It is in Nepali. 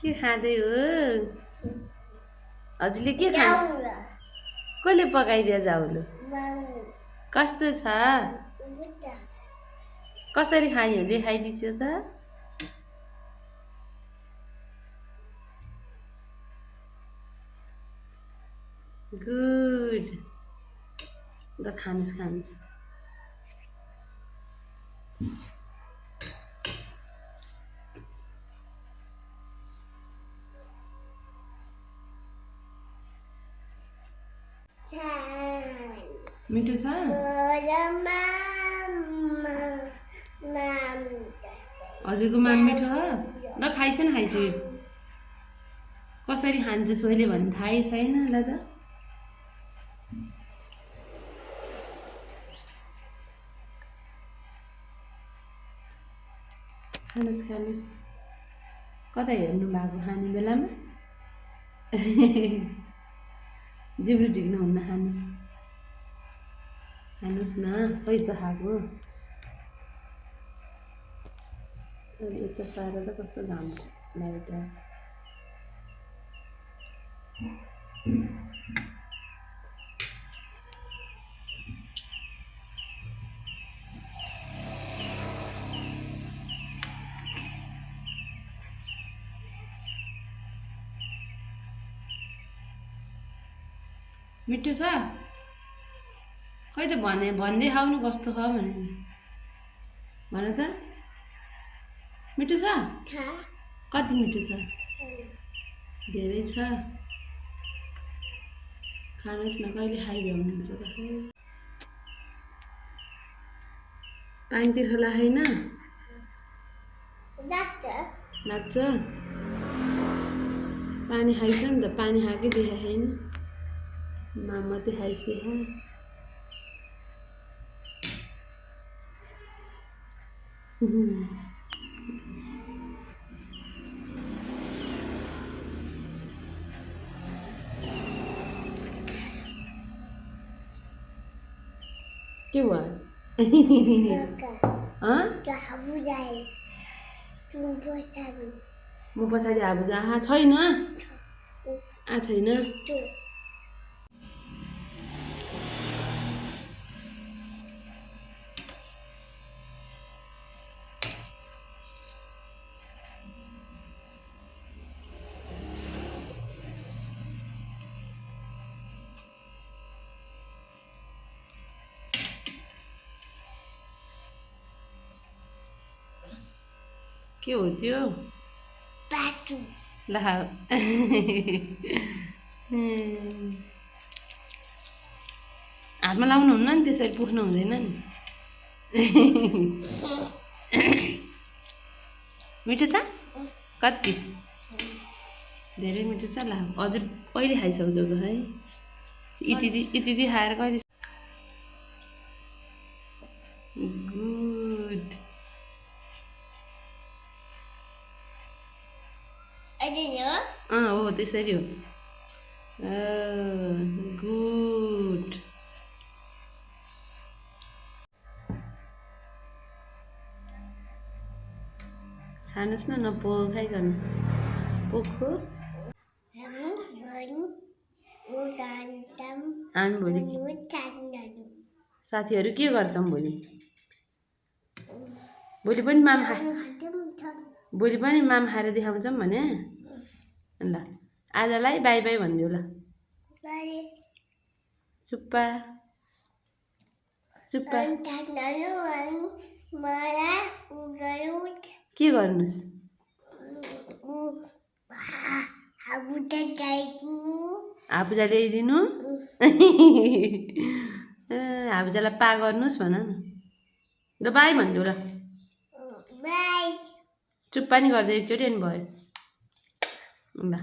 के खाँदै हो? हजुरले के खानु? कसले पकाइदियो जाउलो? कस्तो छ? कसरी खाने हो देखाइदिन्छु त। गुड। ल खानुस् खानुस्। मिठो छ? हजुरको माम मिठो हो? ल खाइसन खाइसक्यो। कसरी खान्छ छोइले भन्ने थाहै छैन ल त। खानुस् खानुस्। कता हेर्नु भएको खाने बेलामा? जिब्रो झिक्नु हुन्न खानुस्। खानुस् न खै त खाएको। यता सारा त कस्तो घाम लाइट। मिठो छ? खै त भन्दै खाउनु कस्तो छ भने। भन त। मिठो छ? कति मिठो छ? धेरै छ? खानुहोस् न कहिले खाइरहनुहुन्छ त। पानीतिर खोला छैन? लाग्छ? पानी खाइछ नि त, पानी खाएकै देखा छैन। माम मात्रै खाइसक्यो। के भयो? म पछाडि हाबुजा आहा छैन? छैन? के हो त्यो? ल हातमा लाउनु हुन्न नि, त्यसरी पुख्नु हुँदैन नि। मिठो छ? कति? धेरै मिठो छ? ल अझै कहिले खाइसक्छौ त है? यति खाएर कहिले? गुड। हो त्यसरी हो। गुड। खानुहोस् न नपोखाइकन। पोखो। हामी भोलि साथीहरू के गर्छौँ भोलि? भोलि पनि माम खाएर देखाउँछौँ भने। ल आजलाई बाई बाई भनिदिऊ ल। चुप्पा चुप्पा। के गर्नुस्? हाबुजा ल्याइदिनु? हाबुजालाई पा गर्नुहोस् भन न। ल बाई भनिदेऊ ल। चुप्पा नि गर्दै एकचोटि अनि भयो। ल